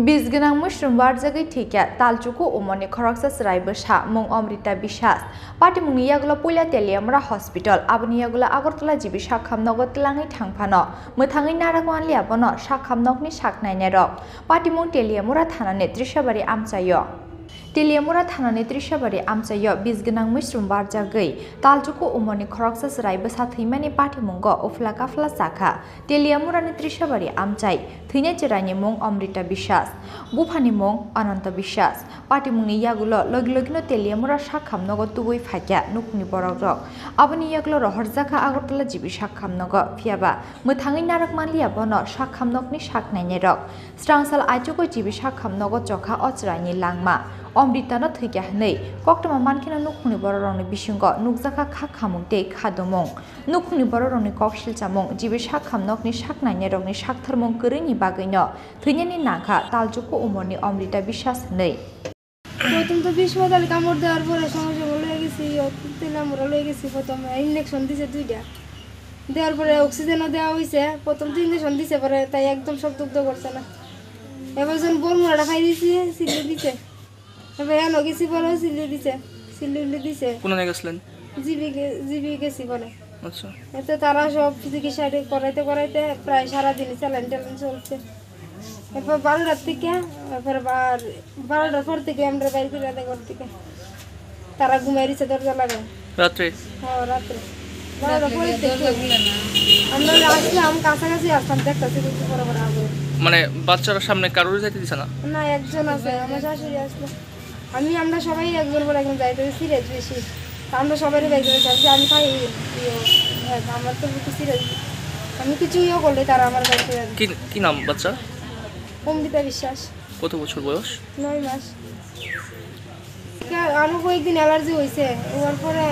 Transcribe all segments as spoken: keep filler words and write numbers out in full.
Bis gwnang mushroom warjagwi thwikha Talchuku Umorni khoroksa chwrai bwsa, mung Amrita Biswas. Patimungni yagulo puila Teliamura Hospital, aboni yagulo Agartala G B sakham nogo twlangwi thangphano mwthangwi narak manliya bono sakham nokni sak nainairok. Patimung Teliamura thanani Trishabari amchaio. Teliamura thanani Trishabari amchaio bis gwnang mushroom warjagwi Talchuku Umorni khoroksa chwrai bwsa thwimani patimungo uphla kaphla chakha. Teliamurani Trishabari amchai, thwinai chwraini mung Amrita Biswas, buphani mung Ananta Biswas. Patimungni yagulo logi logino Teliamura sakham nogo tubui phaikha nukhungni borokrok. Aboni yagulo rohorjakha Agartala G B sakham nogo, phiyaba mwthangwi narak manliya bono sakham nokni sak nainairok. Srangsal aichugo G B sakham nogo chokha o chwraini langma. Amritano thwikha hwnwi koktwma mankheno nukhungni borokrokni bisingo nukjakha kha khamung tei kha dumung. Nukhungni borokrokni kok silchamung, G B sakham nokni sak nainairokni saktharmung kwrwini bagwino thwinani nangkha Talchuku Umorni Amrita Biswas hwnwi. প্রথম তো বিষ পাতালে কামড় দেওয়ার পরে সঙ্গে সঙ্গে লয়ে গেছি, ইয়ো, তেলামুড়া লয়ে গেছি প্রথমে, ইঞ্জেকশন দিছে দুইটা। দেওয়ার পরে অক্সিজেনও দেওয়া হয়েছে, প্রথম তো ইঞ্জেকশন দিছে, পরে তাই একদম সব দুগ্ধ করছে না। এবার যখন বোরমুড়াটা খাই দিছি, সিলি দিছে। এবার এনো গেছি, পরেও সিলি দিছে, সিলি উলি দিছে। কোন জায়গায় গেছিলেন? জিবি গে-, জিবি গেছি পরে। আচ্ছা। এতে তারা সব চিকিৎসা টি-, করাইতে করাইতে প্রায় সারাদিনই স্যালাইন ট্যালাইন চলছে। এরপর বারোটার থেকে, এরপর বার-, বারোটার পর থেকে আমরা বাইর করে দেয় ঘর থেকে। তারা ঘুমাই রয়েছে দরজা লাগায়। রাত্রে? হ্যাঁ, রাত্রে। বারোটার পরে দেখি। আমরা আসলাম, কাছাকাছি আসলাম, দেখতেছি কিন্তু বড় বড় আগুন। মানে বাচ্চারা সামনে কারোর যাইতে দিছে না? না, একজন আছে, আমার শাশুড়ি আসলো। আমি, আমরা সবাই একজন পর একজন যাইতে সিরিয়াস বেশি। তা আমরা সবাই বাইর করে যাচ্ছি, আমি খাই, ইয়ে, আমার তো একটু সিরিয়াস। আমি কিছু ইয়ে করলে তারা আমার বাইর করে দেয়। কি, কি নাম বাচ্চার? অমৃতা বিশ্বাস। কত বছর বয়স? নয় মাস। কা-, আরো কয়েকদিন অ্যালার্জি হয়েছে, হওয়ার পরে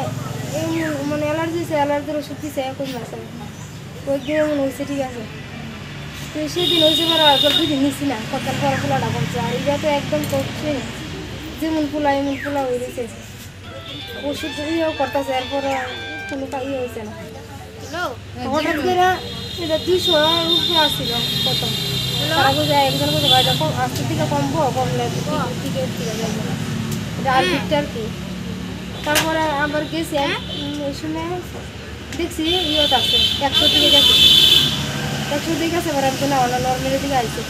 এই মানে অ্যালার্জি হয়েছে, অ্যালার্জির ওষুধ দিছে একই মাসে। কয়েকদিন এমন হয়েছে, ঠিক আছে। তো সেদিন হয়েছে পরে আর দুই দিন নিছি না, কতদিন পরে ফুলাটা কমছে। আর এটা তো একদম কমছে না, যেমন ফুলা এমন ফুলা হয়ে রয়েছে। ওষুধ ইয়েও করতেছে, এরপরে কোনো কা-, ইয়ে হয়েছে না। হঠাৎ করে এটা দুইশো উপরে আসছিল প্রথম। তারা বুঝে একজন বুঝে ভাই, এটা কম, আস্তে থেকে কমবো, কমলে ঠিক, ঠিক, ঠিক হয়ে যাবে। এটা আর দিকটা আর কি। তারপরে আবার গেছি, এক, উম, ওই সময় দেখছি ইয়েত আছে, একশো দিকে গেছে। একশো দিকে গেছে, এবার আমি তো না, ওরা নর্মালের দিকে আইছে।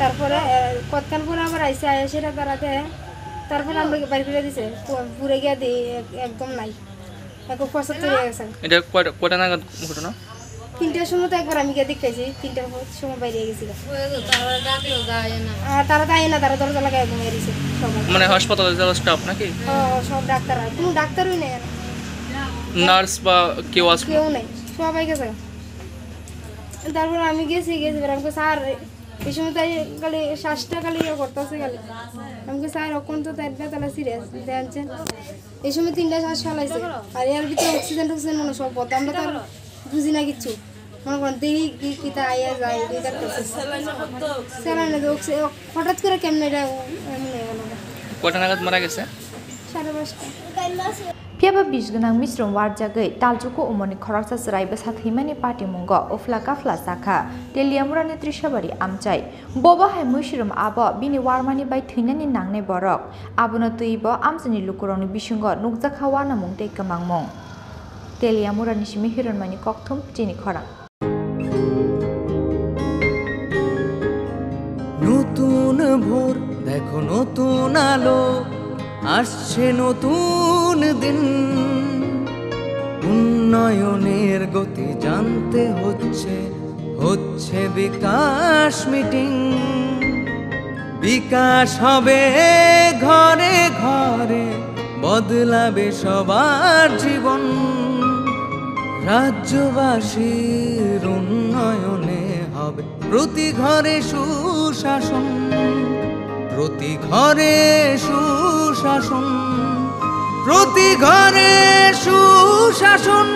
তারপরে, আহ, কতক্ষণ পরে আবার আইছে, আয়া সেটা দাঁড়াতে, তারপরে আমরা বাইর করে দিছে, পু-, পুরে গিয়া দি এক-, একদম নাই। এখন পঁচাত্তর হয়ে গেছে। এটা কয়টা, কয়টা নাগাদ ঘটনা? তিনটার সময় তো একবার আমি গিয়ে দেখতেছি, তিনটার সময় বাইরে গেছিল। আর তারা তো আয় না, তারা দরজা লাগায় ঘুমিয়ে দিছে সবাই। মানে হাসপাতালে যারা স্টাফ নাকি? ও, সব ডাক্তার, আর কোনো ডাক্তারই নেই আর। নার্স বা কেউ আসবে? কেউ নেই, সবাই গেছে। তারপর আমি গেছি, গেছি, এবার আমাকে স্যার, এই সময় তাই খালি শ্বাসটা খালি ইয়ে করতেছে খালি। আমাকে স্যার, এখন তো তাই বেতালা সিরিয়াস, জানছেন। এই সময় তিনটা শ্বাস ফালাইছে। আর এর ভিতরে অক্সিজেন টক্সিজেন মনে হয় সব বন্ধ। আমরা তো আর বুঝি না কিচ্ছু। মনে করেন, দেখি কি, কিতা আইয়া যায়, এটা করতেছে। স্যালাইনে তো অক্সি-, হঠাৎ করে কেমনে এটা এমন হয়ে গেল। কয়টা নাগাদ মারা গেছে? সাড়ে পাঁচটা। Phiya ba bis gwnang misrung warjagwi Talchuku Umorni khoroksa chwrai bwsa thwimani patimungo uphla kaphla chakha Teliamurani Trishabari amchai. Bobo hai muisrum abo bini warmani bai thwinani nangnai borok. Abono twibo amchaini lukurokni bisingo nukjakha uanamung tei kwmangmung. Teliamurani simi Hironmani Kokthum chini khorang. নতুন ভোর, দেখো নতুন আলো, আসছে নতুন দিন। উন্নয়নের গতি জানতে হচ্ছে, হচ্ছে বিকাশ মিটিং। বিকাশ হবে ঘরে ঘরে, বদলাবে সবার জীবন। রাজ্যবাসীর উন্নয়নে হবে প্রতি ঘরে সুশাসন, প্রতি ঘরে সুশাসন, প্রতি ঘরে সুশাসন।